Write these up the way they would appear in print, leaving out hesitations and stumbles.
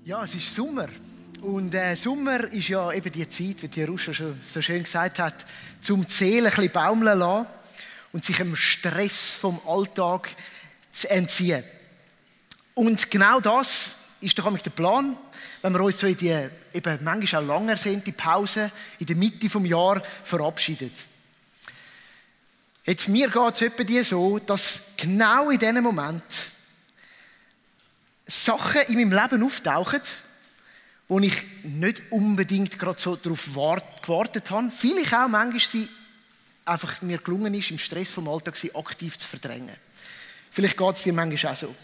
Ja, es ist Sommer. Und Sommer ist ja eben die Zeit, wie die Ruscha schon so schön gesagt hat, zum die Seele ein bisschen baumeln lassen und sich dem Stress vom Alltag zu entziehen. Und genau das ist doch der Plan, wenn wir uns so in die eben manchmal auch lang ersehnte Pause in der Mitte des Jahres verabschieden. Jetzt, mir geht es etwa so, dass genau in diesem Moment Sachen in meinem Leben auftauchen, wo ich nicht unbedingt gerade so darauf gewartet habe. Vielleicht auch manchmal sie einfach mir gelungen ist, im Stress vom Alltag sie aktiv zu verdrängen. Vielleicht geht es dir manchmal auch so.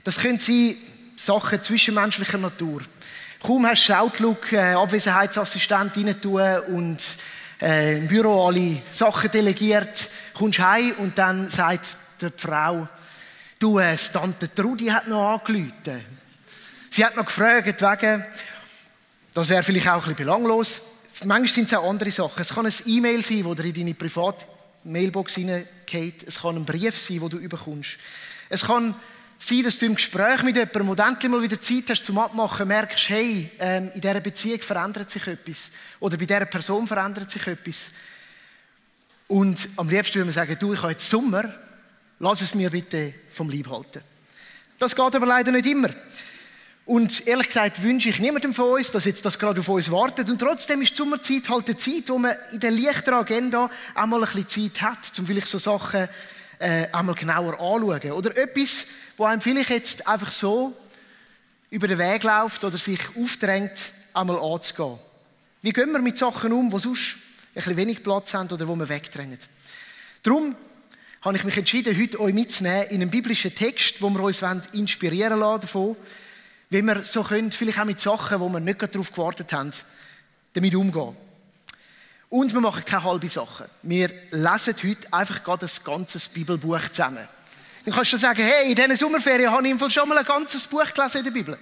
Das können sein Sachen zwischenmenschlicher Natur. Kaum hast du Outlook, Abwesenheitsassistent rein tun und im Büro alle Sachen delegiert, kommst heim und dann sagt die Frau, du, Tante Trudi hat noch angerufen. Sie hat noch gefragt wegen, das wäre vielleicht auch ein bisschen belanglos. Manchmal sind es auch andere Sachen. Es kann ein E-Mail sein, das dir in deine private Mailbox hineingeht. Es kann ein Brief sein, den du bekommst. Es kann sein, dass du im Gespräch mit jemandem, wo du endlich mal wieder Zeit hast zum Abmachen, merkst, hey, in dieser Beziehung verändert sich etwas. Oder bei dieser Person verändert sich etwas. Und am liebsten würde man sagen, du, ich habe jetzt Sommer, lass es mir bitte vom Leib halten. Das geht aber leider nicht immer. Und ehrlich gesagt wünsche ich niemandem von uns, dass jetzt das gerade auf uns wartet. Und trotzdem ist die Sommerzeit halt eine Zeit, wo man in der leichteren Agenda auch mal ein bisschen Zeit hat, um vielleicht so Sachen einmal genauer anzuschauen. Oder etwas, wo einem vielleicht jetzt einfach so über den Weg läuft oder sich aufdrängt, einmal anzugehen. Wie gehen wir mit Sachen um, die sonst ein bisschen wenig Platz haben oder wo wir wegdrängen? Darum habe ich mich entschieden, heute euch mitzunehmen in einen biblischen Text, wo wir uns inspirieren lassen davon, wie wir so können, vielleicht auch mit Sachen, wo wir nicht darauf gewartet haben, damit umgehen. Und wir machen keine halbe Sachen. Wir lesen heute einfach gerade ein ganzes Bibelbuch zusammen. Dann kannst du sagen, hey, in diesen Sommerferien habe ich im Fall schon mal ein ganzes Buch gelesen in der Bibel.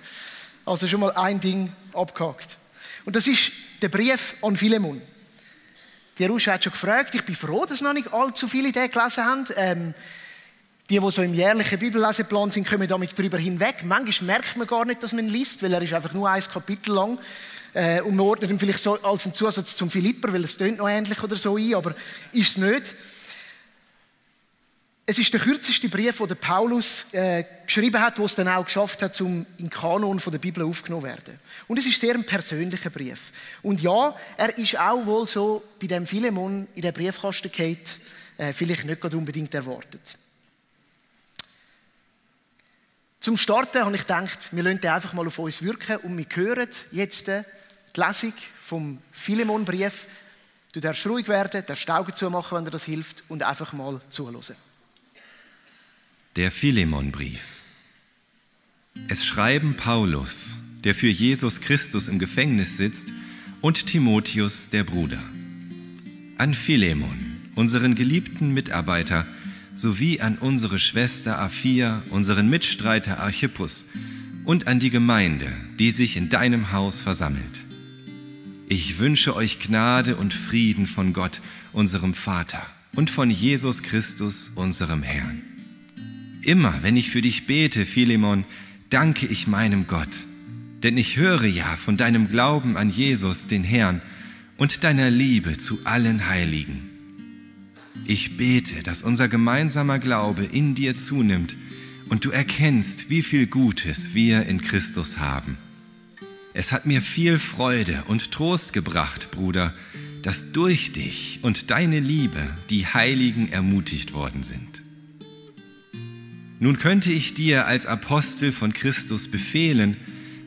Also schon mal ein Ding abgehakt. Und das ist der Brief an Philemon. Die Ruscha hat schon gefragt, ich bin froh, dass noch nicht allzu viele den gelesen haben. Die so im jährlichen Bibelleseplan sind, kommen damit darüber hinweg. Manchmal merkt man gar nicht, dass man ihn liest, weil er ist einfach nur ein Kapitel lang. Und man ordnet ihn vielleicht so als einen Zusatz zum Philipper, weil es tönt noch ähnlich oder so ein, aber ist es nicht. Es ist der kürzeste Brief, den der Paulus geschrieben hat, den es dann auch geschafft hat, um in den Kanon der Bibel aufgenommen zu werden. Und es ist sehr ein persönlicher Brief. Und ja, er ist auch wohl so bei dem Philemon in den Briefkasten gefallen, vielleicht nicht gerade unbedingt erwartet. Zum Starten habe ich gedacht, wir lassen den einfach mal auf uns wirken und wir hören jetzt die Lesung vom Philemon-Brief. Du darfst ruhig werden, darfst die Augen zumachen, wenn dir das hilft und einfach mal zuhören. Der Philemon-Brief. Es schreiben Paulus, der für Jesus Christus im Gefängnis sitzt, und Timotheus, der Bruder. An Philemon, unseren geliebten Mitarbeiter, sowie an unsere Schwester Aphia, unseren Mitstreiter Archippus und an die Gemeinde, die sich in deinem Haus versammelt. Ich wünsche euch Gnade und Frieden von Gott, unserem Vater, und von Jesus Christus, unserem Herrn. Immer, wenn ich für dich bete, Philemon, danke ich meinem Gott, denn ich höre ja von deinem Glauben an Jesus, den Herrn, und deiner Liebe zu allen Heiligen. Ich bete, dass unser gemeinsamer Glaube in dir zunimmt und du erkennst, wie viel Gutes wir in Christus haben. Es hat mir viel Freude und Trost gebracht, Bruder, dass durch dich und deine Liebe die Heiligen ermutigt worden sind. Nun könnte ich dir als Apostel von Christus befehlen,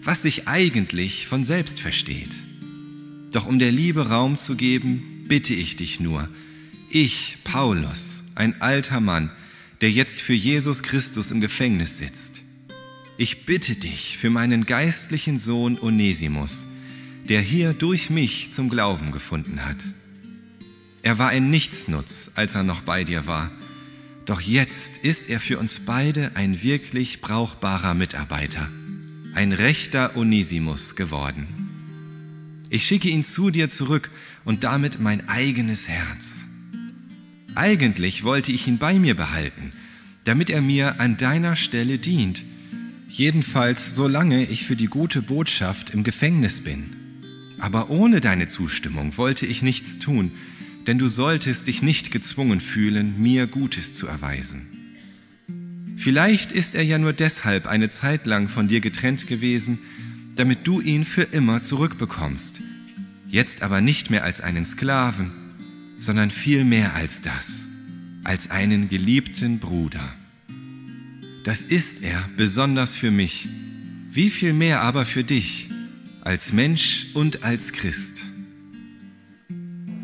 was sich eigentlich von selbst versteht. Doch um der Liebe Raum zu geben, bitte ich dich nur, ich, Paulus, ein alter Mann, der jetzt für Jesus Christus im Gefängnis sitzt. Ich bitte dich für meinen geistlichen Sohn Onesimus, der hier durch mich zum Glauben gefunden hat. Er war ein Nichtsnutz, als er noch bei dir war, doch jetzt ist er für uns beide ein wirklich brauchbarer Mitarbeiter, ein rechter Onesimus geworden. Ich schicke ihn zu dir zurück und damit mein eigenes Herz. Eigentlich wollte ich ihn bei mir behalten, damit er mir an deiner Stelle dient. Jedenfalls solange ich für die gute Botschaft im Gefängnis bin. Aber ohne deine Zustimmung wollte ich nichts tun, denn du solltest dich nicht gezwungen fühlen, mir Gutes zu erweisen. Vielleicht ist er ja nur deshalb eine Zeit lang von dir getrennt gewesen, damit du ihn für immer zurückbekommst. Jetzt aber nicht mehr als einen Sklaven, sondern viel mehr als das, als einen geliebten Bruder. Das ist er besonders für mich, wie viel mehr aber für dich, als Mensch und als Christ.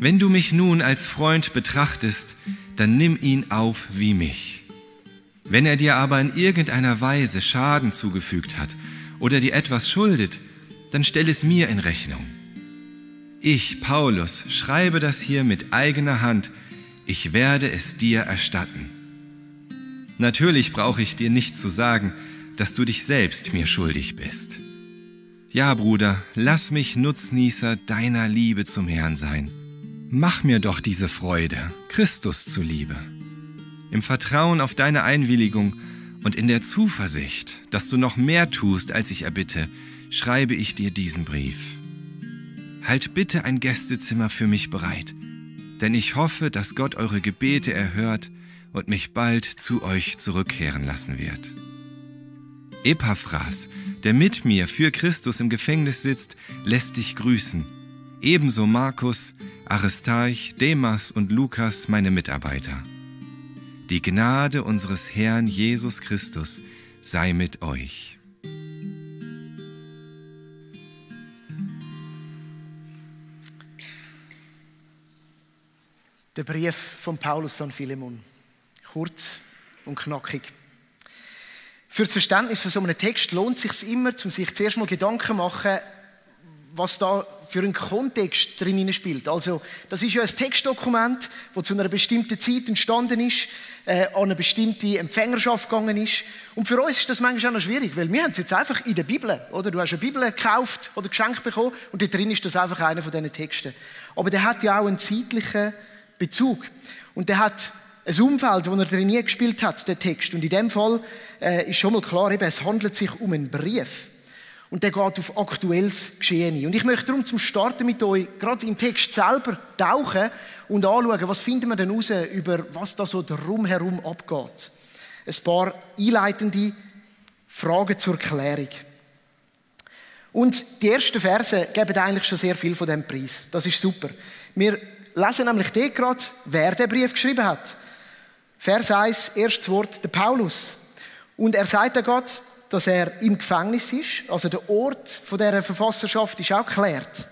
Wenn du mich nun als Freund betrachtest, dann nimm ihn auf wie mich. Wenn er dir aber in irgendeiner Weise Schaden zugefügt hat oder dir etwas schuldet, dann stell es mir in Rechnung. Ich, Paulus, schreibe das hier mit eigener Hand, ich werde es dir erstatten. Natürlich brauche ich dir nicht zu sagen, dass du dich selbst mir schuldig bist. Ja, Bruder, lass mich Nutznießer deiner Liebe zum Herrn sein. Mach mir doch diese Freude, Christus zuliebe. Im Vertrauen auf deine Einwilligung und in der Zuversicht, dass du noch mehr tust, als ich erbitte, schreibe ich dir diesen Brief. Halt bitte ein Gästezimmer für mich bereit, denn ich hoffe, dass Gott eure Gebete erhört und mich bald zu euch zurückkehren lassen wird. Epaphras, der mit mir für Christus im Gefängnis sitzt, lässt dich grüßen. Ebenso Markus, Aristarch, Demas und Lukas, meine Mitarbeiter. Die Gnade unseres Herrn Jesus Christus sei mit euch. Der Brief von Paulus an Philemon. Kurz und knackig. Für das Verständnis von so einem Text lohnt es sich immer, um sich zuerst mal Gedanken zu machen, was da für ein Kontext drin spielt. Also, das ist ja ein Textdokument, das zu einer bestimmten Zeit entstanden ist, an eine bestimmte Empfängerschaft gegangen ist. Und für uns ist das manchmal auch noch schwierig, weil wir haben es jetzt einfach in der Bibel, oder? Du hast eine Bibel gekauft oder geschenkt bekommen und da drin ist das einfach einer von diesen Texten. Aber der hat ja auch einen zeitlichen Bezug. Und der hat ein Umfeld, wo er drin gespielt hat, der Text. Und in dem Fall ist schon mal klar, eben, es handelt sich um einen Brief. Und der geht auf aktuelles Geschehen ein. Und ich möchte darum zum Starten mit euch gerade in den Text selber tauchen und anschauen, was finden wir denn raus, über was da so drumherum abgeht. Ein paar einleitende Fragen zur Klärung. Und die ersten Verse geben eigentlich schon sehr viel von diesem Preis. Das ist super. Wir lesen nämlich dort gerade, wer den Brief geschrieben hat. Vers 1, erstes Wort, der Paulus. Und er sagt ja Gott, dass er im Gefängnis ist. Also der Ort von dieser Verfasserschaft ist auch geklärt.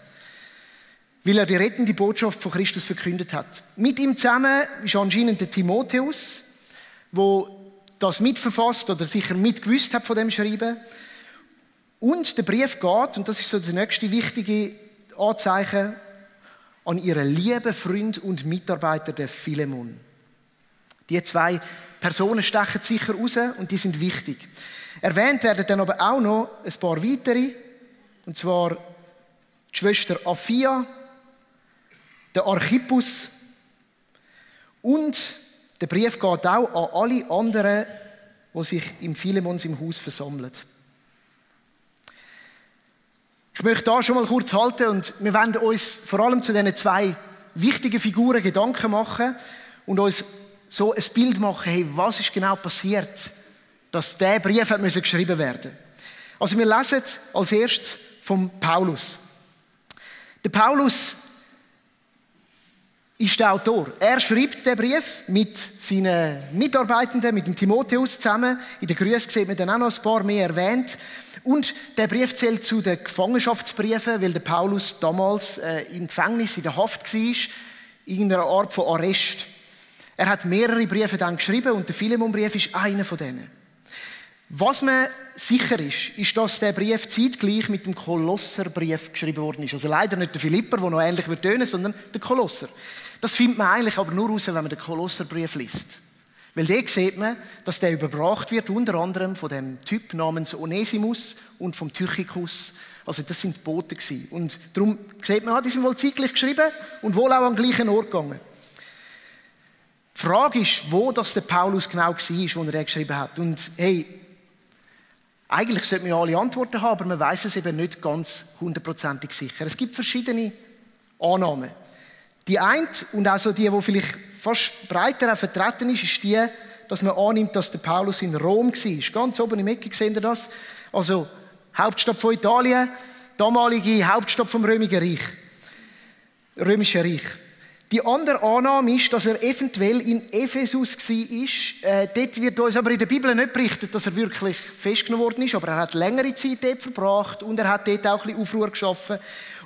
Weil er die rettende Botschaft von Christus verkündet hat. Mit ihm zusammen ist anscheinend der Timotheus, der das mitverfasst oder sicher mitgewusst hat von dem Schreiben. Und der Brief geht, und das ist so das nächste wichtige Anzeichen, an ihren lieben Freund und Mitarbeiter, der Philemon. Die zwei Personen stechen sicher raus und die sind wichtig. Erwähnt werden dann aber auch noch ein paar weitere, und zwar die Schwester Aphia, der Archippus und der Brief geht auch an alle anderen, die sich im Philemons im Haus versammeln. Ich möchte da schon mal kurz halten und wir werden uns vor allem zu diesen zwei wichtigen Figuren Gedanken machen und uns so ein Bild machen, hey, was ist genau passiert, dass dieser Brief geschrieben werden musste. Also wir lesen als erstes vom Paulus. Der Paulus ist der Autor. Er schreibt den Brief mit seinen Mitarbeitenden, mit dem Timotheus zusammen. In den Grüßen sieht man dann auch noch ein paar mehr erwähnt. Und der Brief zählt zu den Gefangenschaftsbriefen, weil der Paulus damals im Gefängnis, in der Haft war, in einer Art von Arrest. Er hat mehrere Briefe dann geschrieben und der Philemon-Brief ist einer von denen. Was man sicher ist, dass der Brief zeitgleich mit dem Kolosserbrief geschrieben worden ist. Also leider nicht der Philipper, der noch ähnlich wird tönen, sondern der Kolosser. Das findet man eigentlich aber nur raus, wenn man den Kolosserbrief liest. Weil dort sieht man, dass der überbracht wird, unter anderem von dem Typ namens Onesimus und vom Tychikus. Also das sind die Boten gewesen. Und darum sieht man, die sind wohl zeitgleich geschrieben und wohl auch am gleichen Ort gegangen. Die Frage ist, wo das der Paulus genau war, wo er geschrieben hat. Und hey, Eigentlich sollte man ja alle Antworten haben, aber man weiß es eben nicht ganz 100%ig sicher. Es gibt verschiedene Annahmen. Die eine, und auch so die vielleicht fast breiter auch vertreten ist die, dass man annimmt, dass der Paulus in Rom war. Ganz oben im Ecke seht ihr das. Also Hauptstadt von Italien, damalige Hauptstadt vom Römischen Reich. Die andere Annahme ist, dass er eventuell in Ephesus war. Dort wird uns aber in der Bibel nicht berichtet, dass er wirklich festgenommen worden ist, aber er hat längere Zeit dort verbracht und er hat dort auch ein bisschen Aufruhr geschaffen.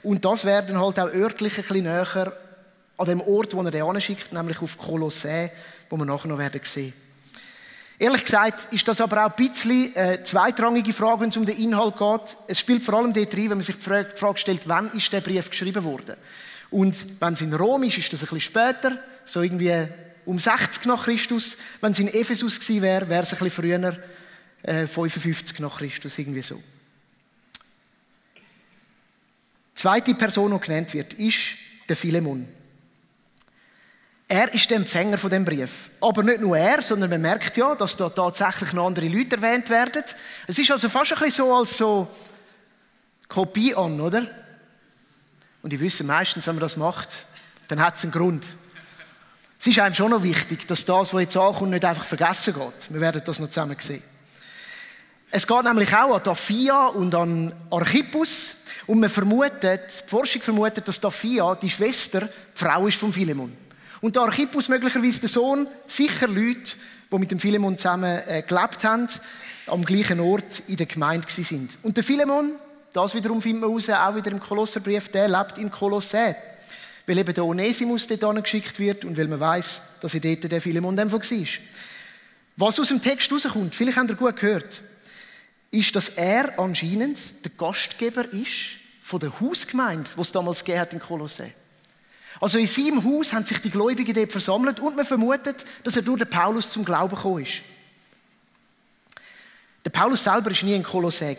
Und das wäre dann halt auch örtlich ein bisschen näher an dem Ort, wo er den anschickt, nämlich auf Kolossä, wo wir nachher noch werden sehen. Ehrlich gesagt ist das aber auch ein bisschen eine zweitrangige Frage, wenn es um den Inhalt geht. Es spielt vor allem dort rein, wenn man sich die Frage stellt, wann ist der Brief geschrieben worden? Und wenn es in Rom ist das ein bisschen später, so irgendwie um 60 nach Christus. Wenn es in Ephesus gewesen wäre, wäre es ein bisschen früher, 55 nach Christus, irgendwie so. Die zweite Person, die genannt wird, ist der Philemon. Er ist der Empfänger von dem Brief. Aber nicht nur er, sondern man merkt ja, dass da tatsächlich noch andere Leute erwähnt werden. Es ist also fast ein bisschen so als so Kopie an, oder? Und ich wisse meistens, wenn man das macht, dann hat es einen Grund. Es ist einem schon noch wichtig, dass das, was jetzt ankommt, nicht einfach vergessen geht. Wir werden das noch zusammen sehen. Es geht nämlich auch an Daphia und an Archippus. Und die Forschung vermutet, dass Daphia, die Schwester, die Frau ist von Philemon. Und der Archippus möglicherweise der Sohn, sicher Leute, die mit dem Philemon zusammen gelebt haben, am gleichen Ort in der Gemeinde sind. Und der Philemon, das wiederum findet man raus, auch wieder im Kolosserbrief, der lebt in Kolossä. Weil eben der Onesimus dort geschickt wird und weil man weiss, dass er dort der Philemon in dem Fall war. Was aus dem Text rauskommt, vielleicht habt ihr gut gehört, ist, dass er anscheinend der Gastgeber ist von der Hausgemeinde, die es damals gegeben hat in Kolossä. Also in seinem Haus haben sich die Gläubigen dort versammelt und man vermutet, dass er durch den Paulus zum Glauben gekommen ist. Der Paulus selber war nie in Kolossä,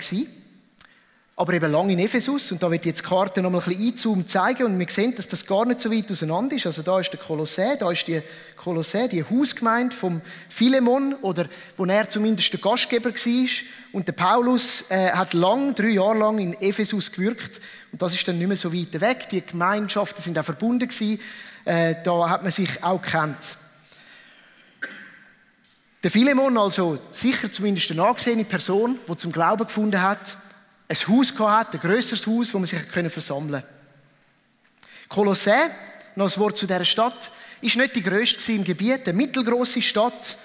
aber eben lange in Ephesus. Und da wird jetzt die Karte noch mal ein bisschen einzoomen zeigen und wir sehen, dass das gar nicht so weit auseinander ist. Also da ist der Kolossä, da ist die Kolossä, die Hausgemeinde vom Philemon, oder wo er zumindest der Gastgeber war. Und der Paulus hat 3 Jahre lang in Ephesus gewirkt. Und das ist dann nicht mehr so weit weg. Die Gemeinschaften sind auch verbunden gewesen. Da hat man sich auch gekannt. Der Philemon, also sicher zumindest eine angesehene Person, die zum Glauben gefunden hat, ein Haus hatte, ein grösseres Haus, wo man sich versammeln konnte. Kolossä, noch ein Wort zu dieser Stadt, ist nicht die grösste im Gebiet, eine mittelgrosse Stadt,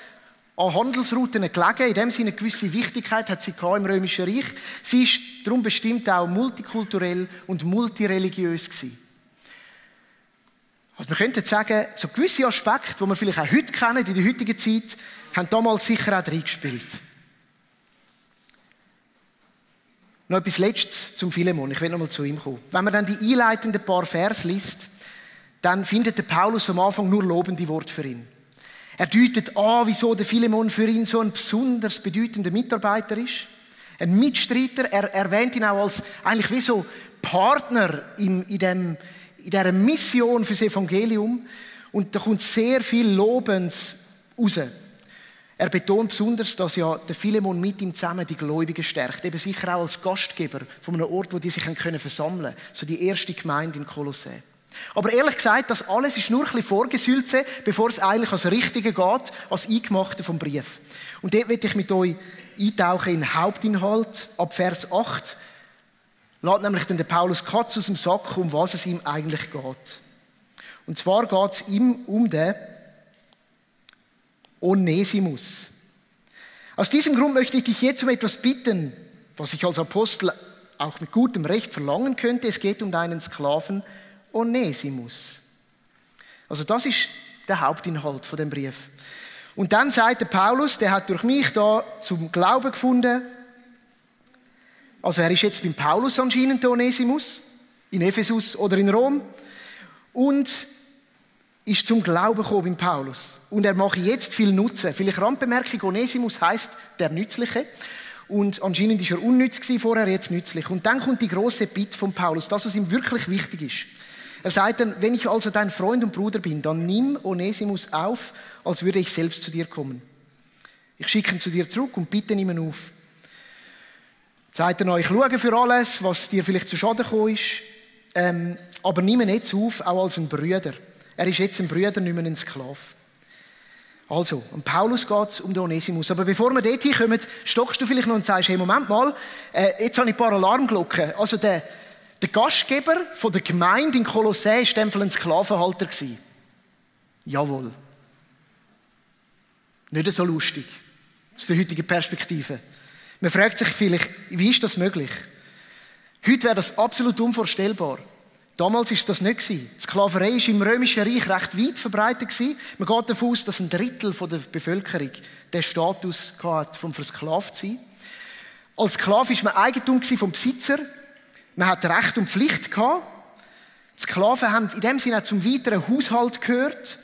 an Handelsrouten gelegen, in dem Sinne eine gewisse Wichtigkeit hat sie im Römischen Reich. Sie ist darum bestimmt auch multikulturell und multireligiös gewesen. Also man könnte sagen, so gewisse Aspekte, die wir vielleicht auch heute kennen, in der heutigen Zeit, haben damals sicher auch reingespielt. Noch etwas Letztes zum Philemon. Ich will noch mal zu ihm kommen. Wenn man dann die einleitenden paar Verse liest, dann findet der Paulus am Anfang nur lobende Worte für ihn. Er deutet an, wieso der Philemon für ihn so ein besonders bedeutender Mitarbeiter ist. Ein Mitstreiter. Er erwähnt ihn auch als eigentlich wie so Partner in dieser Mission für das Evangelium. Und da kommt sehr viel Lobens raus. Er betont besonders, dass ja der Philemon mit ihm zusammen die Gläubigen stärkt. Eben sicher auch als Gastgeber von einem Ort, wo die sich versammeln können. So die erste Gemeinde in Kolossä. Aber ehrlich gesagt, das alles ist nur ein bisschen vorgesülze, bevor es eigentlich ans Richtige geht, als Eingemachte vom Brief. Und dort will ich mit euch eintauchen in den Hauptinhalt. Ab Vers 8 lässt nämlich dann der Paulus Katz aus dem Sack, um was es ihm eigentlich geht. Und zwar geht es ihm um den Onesimus. Aus diesem Grund möchte ich dich jetzt um etwas bitten, was ich als Apostel auch mit gutem Recht verlangen könnte. Es geht um deinen Sklaven Onesimus. Also das ist der Hauptinhalt von dem Brief. Und dann sagt der Paulus, der hat durch mich da zum Glauben gefunden. Also er ist jetzt beim Paulus anscheinend, der Onesimus, in Ephesus oder in Rom. Und ist zum Glauben gekommen beim Paulus. Und er mache jetzt viel Nutzen. Vielleicht Randbemerkung, Onesimus heisst der Nützliche. Und anscheinend war er unnütz vorher, jetzt nützlich. Und dann kommt die grosse Bitte von Paulus, das, was ihm wirklich wichtig ist. Er sagt dann, wenn ich also dein Freund und Bruder bin, dann nimm Onesimus auf, als würde ich selbst zu dir kommen. Ich schicke ihn zu dir zurück und bitte ihn auf. Sagt er noch, ich schaue für alles, was dir vielleicht zu Schaden gekommen ist, aber nimm ihn jetzt auf, auch als ein Brüder. Er ist jetzt ein Brüder, nicht mehr ein Sklave. Also, um Paulus geht es um den Onesimus. Aber bevor wir dorthin kommen, stockst du vielleicht noch und sagst, hey, Moment mal, jetzt habe ich ein paar Alarmglocken. Also der Gastgeber von der Gemeinde in Kolossä war in dem Fall ein Sklavenhalter. Jawohl. Nicht so lustig, aus der heutigen Perspektive. Man fragt sich vielleicht, wie ist das möglich? Heute wäre das absolut unvorstellbar. Damals war das nicht. Die Sklaverei war im Römischen Reich recht weit verbreitet. Man geht davon aus, dass ein Drittel der Bevölkerung den Status hatte, vom versklavt zu sein. Als Sklave war man Eigentum vom Besitzer. Man hatte Recht und Pflicht gehabt. Die Sklaven haben in dem Sinne auch zum weiteren Haushalt gehört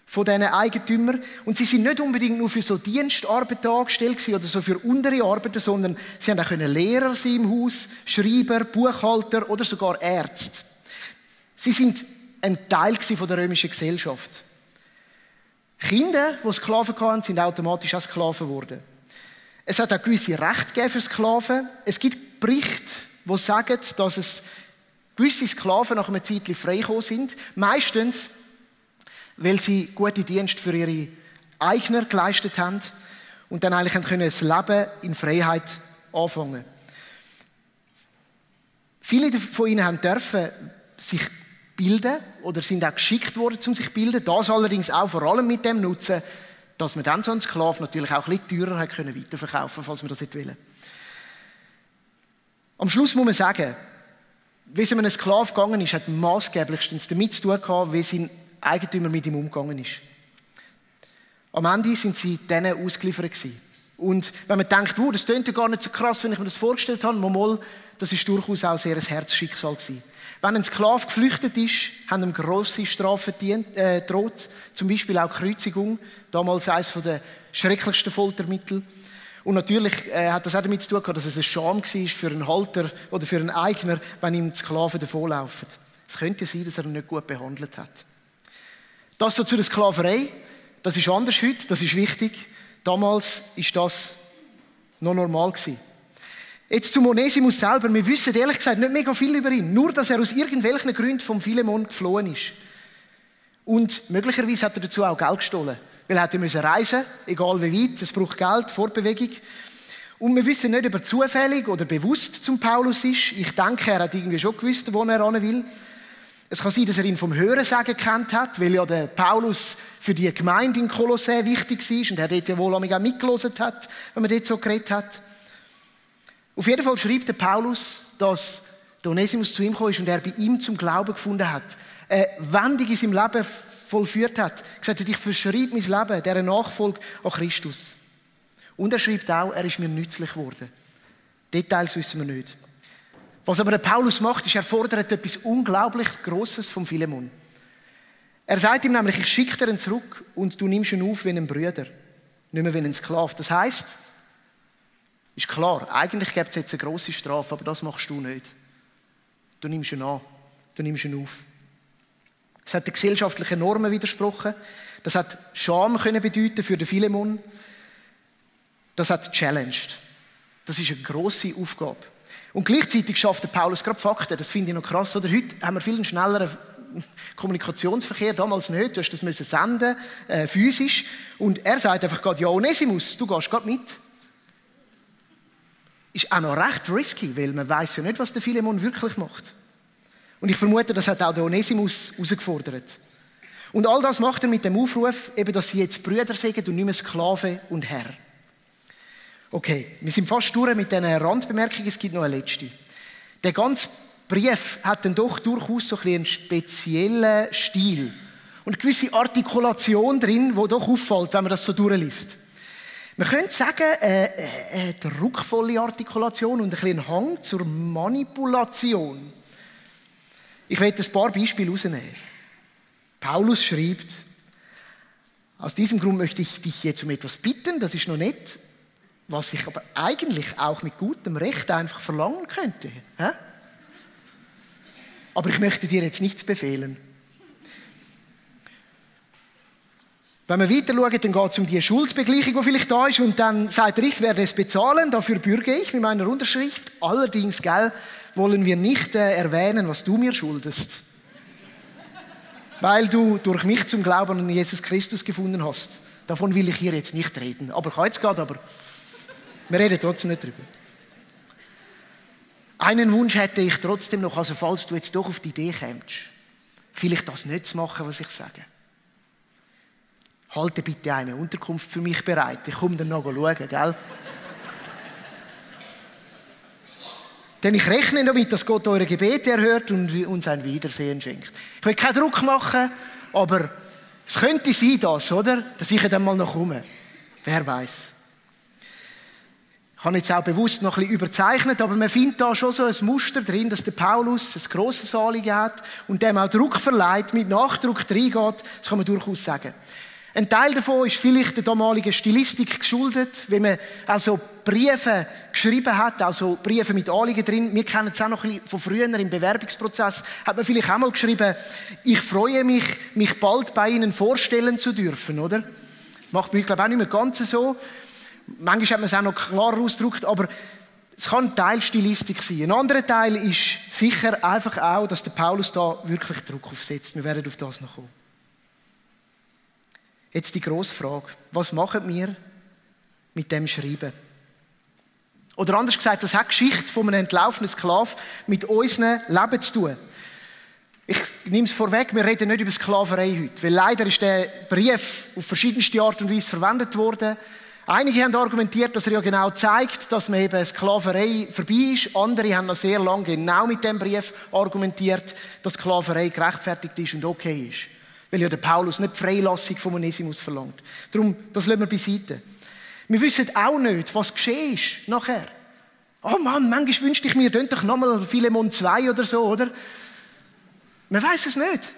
von diesen Eigentümern. Und sie sind nicht unbedingt nur für so Dienstarbeiten angestellt oder so für untere Arbeiten, sondern sie haben auch Lehrer sein im Haus, Schreiber, Buchhalter oder sogar Ärzte. Sie sind ein Teil von der römischen Gesellschaft. Kinder, die Sklaven hatten, sind automatisch auch Sklaven geworden. Es hat auch gewisse Rechte gegeben für Sklaven. Es gibt Berichte, die sagen, dass es gewisse Sklaven nach einer Zeit freigekommen sind. Meistens, weil sie gute Dienste für ihre Eigner geleistet haben und dann eigentlich können das Leben in Freiheit anfangen. Viele von ihnen haben dürfen sich bilden oder sind auch geschickt worden, um sich zu bilden. Das allerdings auch vor allem mit dem Nutzen, dass man dann so einen Sklaven natürlich auch ein bisschen teurer können weiterverkaufen, falls man das nicht will. Am Schluss muss man sagen, wie es einem Sklaven gegangen ist, hat maßgeblichstens damit zu tun gehabt, wie sein Eigentümer mit ihm umgegangen ist. Am Ende sind sie denen ausgeliefert gewesen. Und wenn man denkt, das klingt ja gar nicht so krass, wenn ich mir das vorgestellt habe, mal, das ist durchaus auch sehr ein Herzschicksal gewesen. Wenn ein Sklave geflüchtet ist, haben ihm grosse Strafen gedroht, zum Beispiel auch Kreuzigung, damals eines der schrecklichsten Foltermittel. Und natürlich hat das auch damit zu tun gehabt, dass es eine Scham war für einen Halter oder für einen Eigner, wenn ihm die Sklaven davonlaufen. Es könnte sein, dass er ihn nicht gut behandelt hat. Das so zu der Sklaverei, das ist anders heute, das ist wichtig. Damals ist das noch normal gewesen. Jetzt zum Onesimus selber. Wir wissen ehrlich gesagt nicht mega viel über ihn. Nur, dass er aus irgendwelchen Gründen vom Philemon geflohen ist. Und möglicherweise hat er dazu auch Geld gestohlen. Weil er hätte reisen müssen, egal wie weit. Es braucht Geld, Fortbewegung. Und wir wissen nicht, ob er zufällig oder bewusst zum Paulus ist. Ich denke, er hat irgendwie schon gewusst, wo er hin will. Es kann sein, dass er ihn vom Hörensagen gekannt hat, weil ja der Paulus für die Gemeinde in Kolossä wichtig war und er dort ja wohl auch mitgelesen hat, wenn man dort so geredet hat. Auf jeden Fall schreibt der Paulus, dass der Onesimus zu ihm gekommen ist und er bei ihm zum Glauben gefunden hat. Eine Wendung in seinem Leben vollführt hat. Gesagt hat, ich verschreibe mein Leben, dieser Nachfolge an Christus. Und er schreibt auch, er ist mir nützlich geworden. Details wissen wir nicht. Was aber der Paulus macht, ist, er fordert etwas unglaublich Grosses vom Philemon. Er sagt ihm nämlich, ich schicke dir ihn zurück und du nimmst ihn auf wie einen Bruder, nicht mehr wie einen Sklave. Das heisst, ist klar, eigentlich gibt es jetzt eine grosse Strafe, aber das machst du nicht. Du nimmst ihn an, du nimmst ihn auf. Das hat den gesellschaftlichen Normen widersprochen. Das hat Scham können bedeuten für den Philemon. Das hat challenged. Das ist eine grosse Aufgabe. Und gleichzeitig schafft der Paulus gerade Fakten. Das finde ich noch krass. Oder heute haben wir viel einen schnelleren Kommunikationsverkehr. Damals nicht. Du hast das müssen senden, physisch. Und er sagt einfach gerade, ja, Onesimus, du gehst gerade mit. Ist auch noch recht risky, weil man weiß ja nicht, was der Philemon wirklich macht. Und ich vermute, das hat auch der Onesimus herausgefordert. Und all das macht er mit dem Aufruf, eben, dass sie jetzt Brüder sind und nicht mehr Sklave und Herr. Okay, wir sind fast durch mit diesen Randbemerkungen, es gibt noch eine letzte. Der ganze Brief hat dann doch durchaus so einen speziellen Stil und eine gewisse Artikulation drin, die doch auffällt, wenn man das so durchliest. Man könnte sagen, eine druckvolle Artikulation und ein Hang zur Manipulation. Ich werde ein paar Beispiele herausnehmen. Paulus schreibt, aus diesem Grund möchte ich dich jetzt um etwas bitten, das ist noch nicht, was ich aber eigentlich auch mit gutem Recht einfach verlangen könnte. Aber ich möchte dir jetzt nichts befehlen. Wenn wir weiter schauen, dann geht es um die Schuldbegleichung, die vielleicht da ist. Und dann sagt er, ich werde es bezahlen, dafür bürge ich mit meiner Unterschrift. Allerdings, wollen wir nicht erwähnen, was du mir schuldest. Weil du durch mich zum Glauben an Jesus Christus gefunden hast. Davon will ich hier jetzt nicht reden. Aber ich kann jetzt gerade, aber wir reden trotzdem nicht drüber. Einen Wunsch hätte ich trotzdem noch, also falls du jetzt doch auf die Idee kommst, vielleicht das nicht zu machen, was ich sage. Halte bitte eine Unterkunft für mich bereit. Ich komme dann noch schauen, gell? Denn ich rechne damit, dass Gott eure Gebete erhört und uns ein Wiedersehen schenkt. Ich will keinen Druck machen, aber es könnte sein, dass ich dann mal noch komme. Wer weiß. Ich habe jetzt auch bewusst noch ein bisschen überzeichnet, aber man findet da schon so ein Muster drin, dass der Paulus ein grosses Anliegen hat und dem auch Druck verleiht, mit Nachdruck reingeht. Das kann man durchaus sagen. Ein Teil davon ist vielleicht der damaligen Stilistik geschuldet, wenn man also Briefe geschrieben hat, also Briefe mit Anliegen drin. Wir kennen es auch noch ein bisschen von früher im Bewerbungsprozess, hat man vielleicht auch mal geschrieben, ich freue mich, mich bald bei Ihnen vorstellen zu dürfen, oder? Macht mich, glaube ich, auch nicht mehr ganz so. Manchmal hat man es auch noch klarer ausgedrückt, aber es kann ein Teil Stilistik sein. Ein anderer Teil ist sicher einfach auch, dass der Paulus da wirklich Druck aufsetzt. Wir werden auf das noch kommen. Jetzt die grosse Frage, was machen wir mit dem Schreiben? Oder anders gesagt, was hat die Geschichte von einem entlaufenen Sklaven mit unserem Leben zu tun? Ich nehme es vorweg, wir reden nicht über Sklaverei heute, weil leider ist der Brief auf verschiedenste Art und Weise verwendet worden. Einige haben argumentiert, dass er ja genau zeigt, dass man eben Sklaverei vorbei ist. Andere haben noch sehr lange genau mit dem Brief argumentiert, dass Sklaverei gerechtfertigt ist und okay ist. Weil ja der Paulus nicht die Freilassung von Onesimus verlangt. Darum, das lassen wir beiseite. Wir wissen auch nicht, was geschehen ist nachher. Oh Mann, manchmal wünschte ich mir, könnt doch nochmal Philemon 2 oder so, oder? Man weiß es nicht.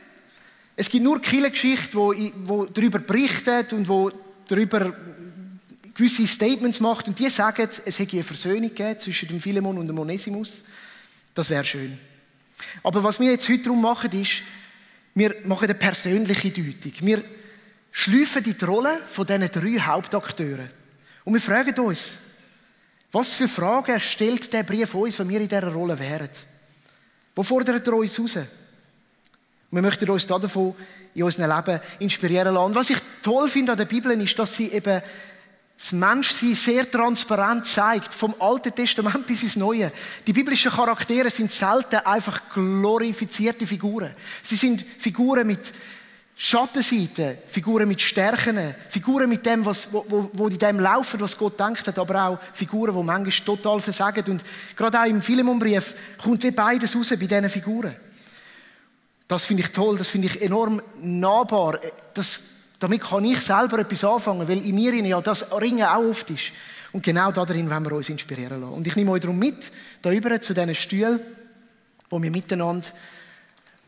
Es gibt nur Kirchengeschichte, wo darüber berichtet und wo darüber gewisse Statements macht. Und die sagen, es hätte eine Versöhnung gegeben zwischen dem Philemon und dem Onesimus. Das wäre schön. Aber was wir jetzt heute darum machen, ist, wir machen eine persönliche Deutung. Wir schleifen in die Rolle von diesen 3 Hauptakteuren. Und wir fragen uns, was für Fragen stellt der Brief uns, wenn wir in dieser Rolle wären? Wo fordert er uns raus? Und wir möchten uns davon in unserem Leben inspirieren lassen. Und was ich toll finde an der Bibel ist, dass sie eben das Menschsein sehr transparent zeigt, vom Alten Testament bis ins Neue. Die biblischen Charaktere sind selten einfach glorifizierte Figuren. Sie sind Figuren mit Schattenseiten, Figuren mit Stärken, Figuren mit dem, wo in dem laufen, was Gott denkt hat, aber auch Figuren, die manchmal total versagen. Und gerade auch im Philemonbrief kommt wie beides raus bei diesen Figuren. Das finde ich toll, das finde ich enorm nahbar. Damit kann ich selber etwas anfangen, weil in mir ja das Ringen auch oft ist. Und genau darin wollen wir uns inspirieren lassen. Und ich nehme euch darum mit, da rüber zu diesen Stühlen, wo wir miteinander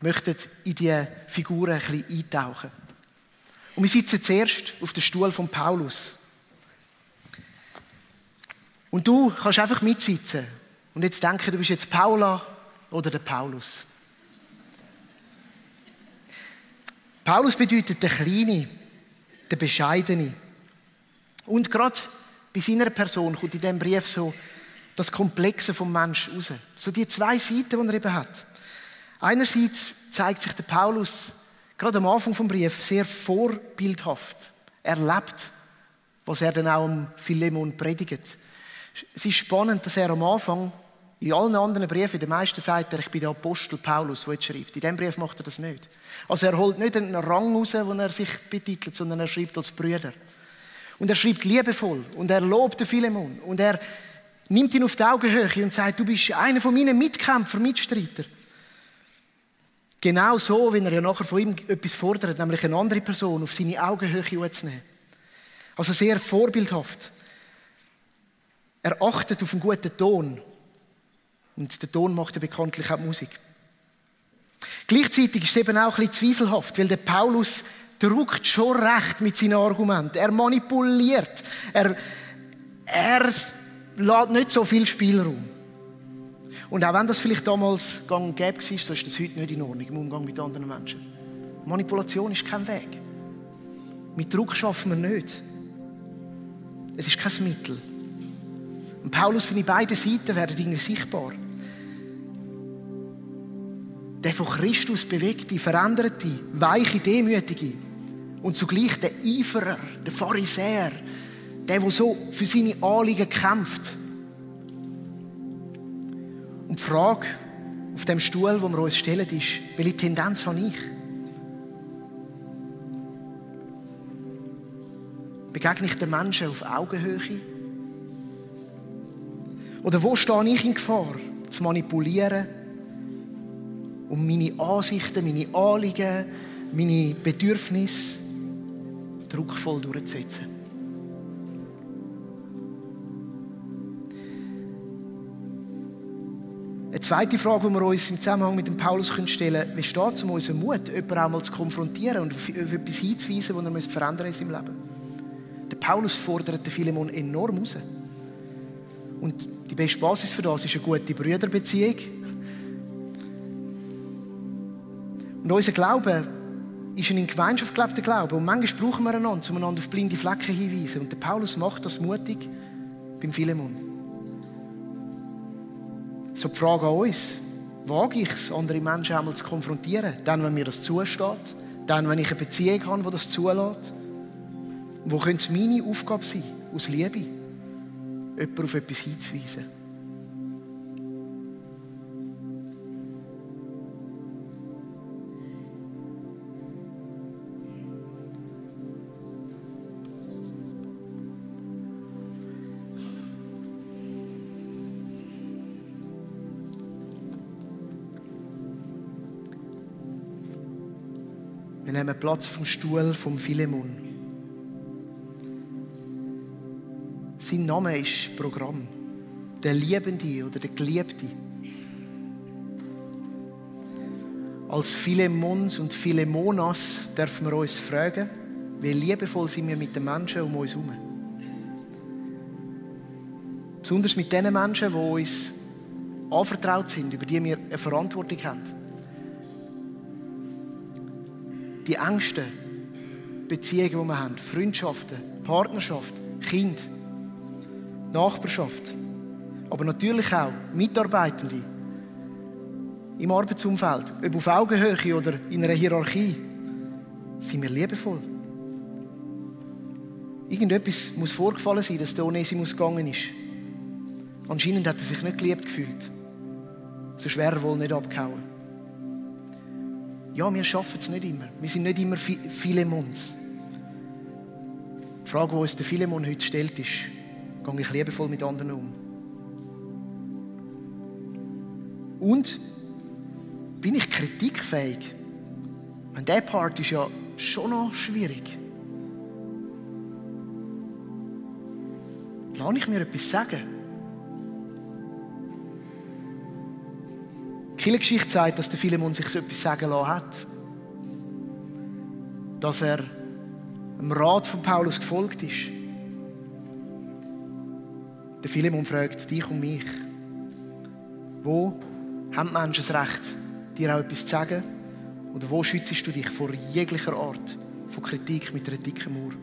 möchten in diese Figuren ein bisschen eintauchen. Und wir sitzen zuerst auf dem Stuhl von Paulus. Und du kannst einfach mitsitzen und jetzt denken, du bist jetzt Paula oder der Paulus. Paulus bedeutet der Kleine, der Bescheidene. Und gerade bei seiner Person kommt in diesem Brief so das Komplexe vom Menschen raus. So die 2 Seiten, die er eben hat. Einerseits zeigt sich der Paulus gerade am Anfang vom Brief sehr vorbildhaft. Er lebt, was er dann auch am Philemon predigt. Es ist spannend, dass er am Anfang in allen anderen Briefen, in den meisten sagt er, ich bin der Apostel Paulus, der jetzt schreibt. In diesem Brief macht er das nicht. Also er holt nicht einen Rang raus, den er sich betitelt, sondern er schreibt als Brüder. Und er schreibt liebevoll und er lobt den Philemon und er nimmt ihn auf die Augenhöhe und sagt, du bist einer von meinen Mitkämpfern, Mitstreiter. Genau so, wenn er ja nachher von ihm etwas fordert, nämlich eine andere Person auf seine Augenhöhe zu nehmen. Also sehr vorbildhaft. Er achtet auf einen guten Ton. Und der Ton macht ja bekanntlich auch die Musik. Gleichzeitig ist es eben auch ein bisschen zweifelhaft, weil der Paulus druckt schon recht mit seinen Argumenten. Er manipuliert. Er lässt nicht so viel Spielraum. Und auch wenn das vielleicht damals gang und gäbe war, so ist das heute nicht in Ordnung im Umgang mit anderen Menschen. Manipulation ist kein Weg. Mit Druck schaffen wir nicht. Es ist kein Mittel. Und Paulus, seine beiden Seiten werden irgendwie sichtbar. Der von Christus bewegte, veränderte, weiche, demütige und zugleich der Eiferer, der Pharisäer, der so für seine Anliegen kämpft. Und die Frage auf dem Stuhl, wo wir uns stellen, ist, welche Tendenz habe ich? Begegne ich den Menschen auf Augenhöhe? Oder wo stehe ich in Gefahr, zu manipulieren, um meine Ansichten, meine Anliegen, meine Bedürfnisse druckvoll durchzusetzen? Eine zweite Frage, die wir uns im Zusammenhang mit dem Paulus stellen können, wie steht es um unseren Mut, jemanden auch mal zu konfrontieren und auf etwas hinzuweisen, das er verändern muss in seinem Leben? Der Paulus fordert den Philemon enorm heraus. Und die beste Basis für das ist eine gute Brüderbeziehung. Und unser Glaube ist ein in Gemeinschaft gelebter Glaube. Und manchmal brauchen wir einander, um einander auf blinde Flecken hinzuweisen. Und der Paulus macht das mutig beim Philemon. So die Frage an uns: Wage ich es, andere Menschen einmal zu konfrontieren? Dann, wenn mir das zusteht. Dann, wenn ich eine Beziehung habe, die das zulässt. Und wo könnte es meine Aufgabe sein, aus Liebe, jemanden auf etwas hinzuweisen? Wir nehmen Platz vom Stuhl vom Philemon. Sein Name ist Programm. Der Liebende oder der Geliebte. Als Philemons und Philemonas dürfen wir uns fragen, wie liebevoll sind wir mit den Menschen um uns herum. Besonders mit den Menschen, die uns anvertraut sind, über die wir eine Verantwortung haben. Die engsten Beziehungen, die wir haben, Freundschaften, Partnerschaft, Kind, Nachbarschaft, aber natürlich auch Mitarbeitende im Arbeitsumfeld, ob auf Augenhöhe oder in einer Hierarchie, sind wir liebevoll. Irgendetwas muss vorgefallen sein, dass der Onesimus gegangen ist. Anscheinend hat er sich nicht geliebt gefühlt. Sonst wäre er wohl nicht abgehauen. Ja, wir schaffen es nicht immer. Wir sind nicht immer Philemons. Die Frage, die uns der Philemon heute stellt, ist: Gehe ich liebevoll mit anderen um? Und bin ich kritikfähig? Dieser Part ist ja schon noch schwierig. Lass ich mir etwas sagen? Die Kirchengeschichte sagt, dass der Philemon sich so etwas sagen lassen hat. Dass er dem Rat von Paulus gefolgt ist. Der Philemon fragt dich und mich: Wo haben die Menschen das Recht, dir auch etwas zu sagen? Oder wo schützt du dich vor jeglicher Art von Kritik mit einer dicken Mauer?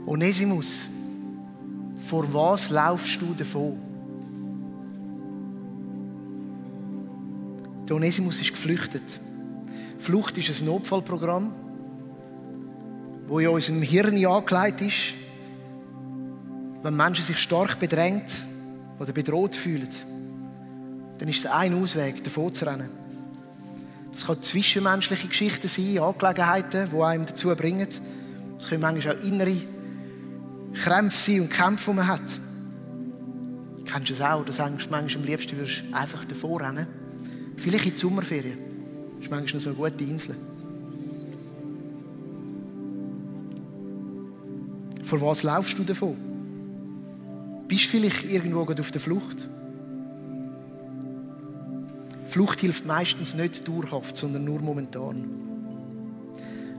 Onesimus, vor was laufst du davon? Der Onesimus ist geflüchtet. Flucht ist ein Notfallprogramm, das in unserem Hirn angelegt ist. Wenn Menschen sich stark bedrängt oder bedroht fühlen, dann ist es ein Ausweg, davon zu rennen. Das können zwischenmenschliche Geschichten sein, Angelegenheiten, die einem dazu bringen. Es können manchmal auch innere Krämpfe sein und Kämpfe, die man hat. Kennst du es auch, dass du manchmal am liebsten einfach davor rennen? Vielleicht in die Sommerferien. Das ist manchmal noch so eine gute Insel. Vor was laufst du davon? Bist du vielleicht irgendwo auf der Flucht? Flucht hilft meistens nicht dauerhaft, sondern nur momentan.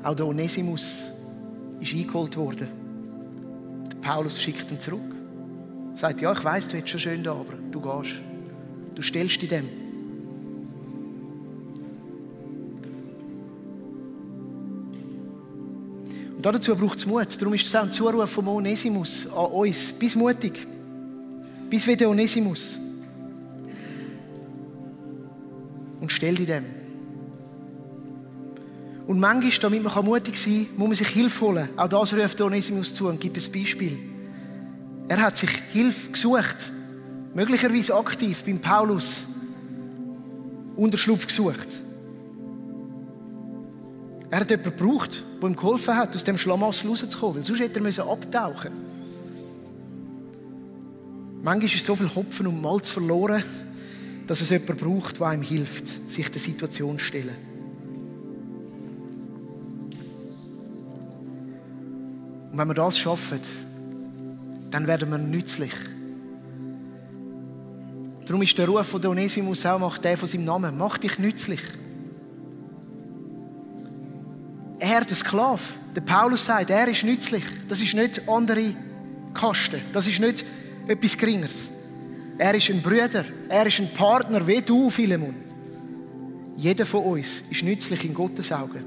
Auch der Onesimus ist eingeholt worden. Der Paulus schickt ihn zurück. Er sagt, ja, ich weiss, du hättest schon schön da, aber du gehst. Du stellst dich dem. Und dazu braucht es Mut. Darum ist es auch ein Zuruf vom Onesimus an uns. Bist mutig. Bist wie der Onesimus. Und stell dich dem. Und manchmal, damit man mutig sein kann, muss man sich Hilfe holen. Auch das ruft der Onesimus zu und gibt ein Beispiel. Er hat sich Hilfe gesucht. Möglicherweise aktiv beim Paulus. Unterschlupf gesucht. Er hat jemanden gebraucht, der ihm geholfen hat, aus dem Schlamassel rauszukommen. Weil sonst hätte er abtauchen müssen. Manchmal ist so viel Hopfen und Malz verloren, dass es jemanden braucht, der ihm hilft, sich der Situation zu stellen. Und wenn wir das schaffen, dann werden wir nützlich. Darum ist der Ruf, den Onesimus auch macht, der von seinem Namen. Mach dich nützlich. Er, der Sklave, der Paulus sagt, er ist nützlich. Das ist nicht andere Kasten. Das ist nicht etwas Geringeres. Er ist ein Bruder. Er ist ein Partner, wie du, Philemon. Jeder von uns ist nützlich in Gottes Augen.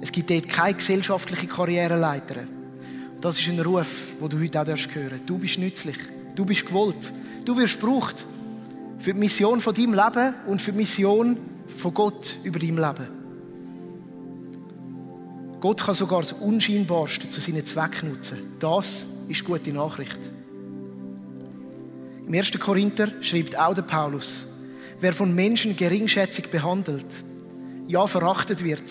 Es gibt dort keine gesellschaftliche Karriereleiter. Das ist ein Ruf, den du heute auch hören darfst. Du bist nützlich. Du bist gewollt. Du wirst gebraucht für die Mission von deinem Leben und für die Mission von Gott über dein Leben. Gott kann sogar das Unscheinbarste zu seinen Zwecken nutzen. Das ist gute Nachricht. Im 1. Korinther schreibt auch der Paulus, wer von Menschen geringschätzig behandelt, ja verachtet wird,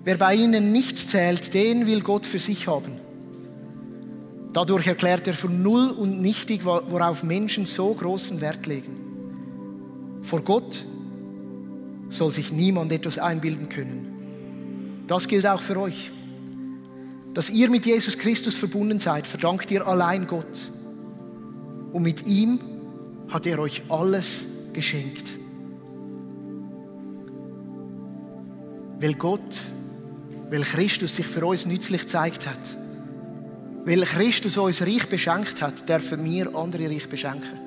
wer bei ihnen nichts zählt, den will Gott für sich haben. Dadurch erklärt er für null und nichtig, worauf Menschen so großen Wert legen. Vor Gott soll sich niemand etwas einbilden können. Das gilt auch für euch. Dass ihr mit Jesus Christus verbunden seid, verdankt ihr allein Gott. Und mit ihm hat er euch alles geschenkt. Weil Christus sich für uns nützlich gezeigt hat, weil Christus uns reich beschenkt hat, dürfen wir andere reich beschenken.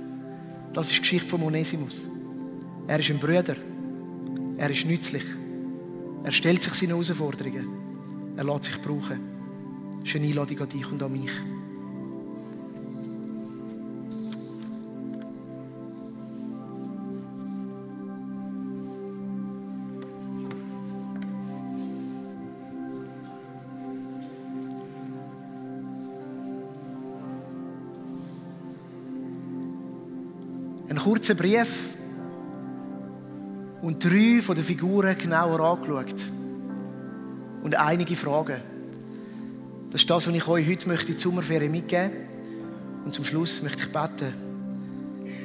Das ist die Geschichte von Onesimus. Er ist ein Bruder. Er ist nützlich. Er stellt sich seinen Herausforderungen. Er lässt sich brauchen. Das ist eine Einladung an dich und an mich. Ein kurzer Brief und 3 von den Figuren genauer angeschaut. Und einige Fragen. Das ist das, was ich euch heute in die Sommerferien mitgeben möchte. Und zum Schluss möchte ich beten,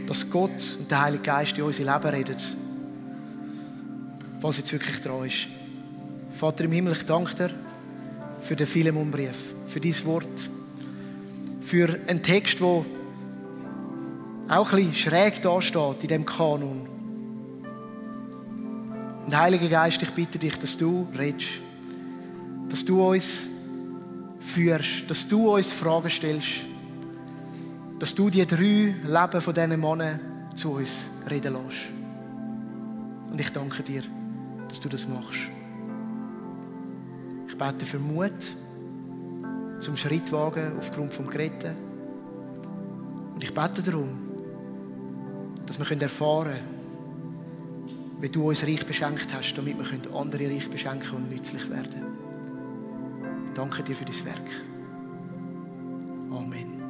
dass Gott und der Heilige Geist in unser Leben reden, was jetzt wirklich dran ist. Vater im Himmel, ich danke dir für den Philemon-Brief, für dein Wort, für einen Text, der auch ein bisschen schräg dasteht in diesem Kanon. Und Heiliger Geist, ich bitte dich, dass du redest, dass du uns führst, dass du uns Fragen stellst, dass du die 3 Leben von diesen Männern zu uns reden lässt. Und ich danke dir, dass du das machst. Ich bete für Mut, zum Schritt wagen aufgrund vom Geretten. Und ich bete darum, dass wir erfahren können, wie du uns reich beschenkt hast, damit wir andere reich beschenken und nützlich werden. Danke dir für dein Werk. Amen.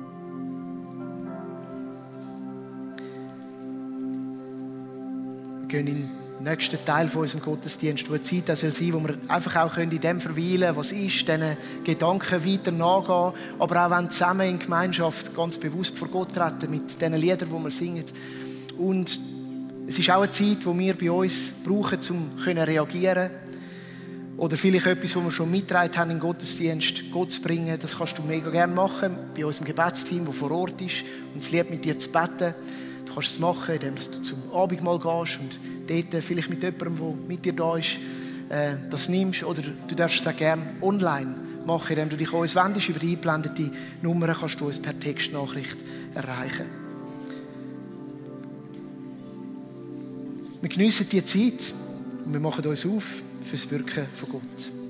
Wir gehen in den nächsten Teil von unserem Gottesdienst, wo eine Zeit sein soll, wo wir einfach auch in dem verweilen können, was ist, diesen Gedanken weiter nachgehen, aber auch zusammen in Gemeinschaft ganz bewusst vor Gott treten mit diesen Liedern, die wir singen. Und es ist auch eine Zeit, die wir bei uns brauchen, um reagieren können. Oder vielleicht etwas, was wir schon mitgetragen haben, in den Gottesdienst Gott zu bringen. Das kannst du mega gerne machen, bei unserem Gebetsteam, das vor Ort ist, und das Lied mit dir zu beten. Du kannst es machen, indem du zum Abendmahl gehst und dort vielleicht mit jemandem, der mit dir da ist, das nimmst. Oder du darfst es auch gerne online machen, indem du dich an uns wendest. Über die eingeblendete Nummer kannst du uns per Textnachricht erreichen. Wir geniessen diese Zeit und wir machen uns auf für das Wirken von Gott.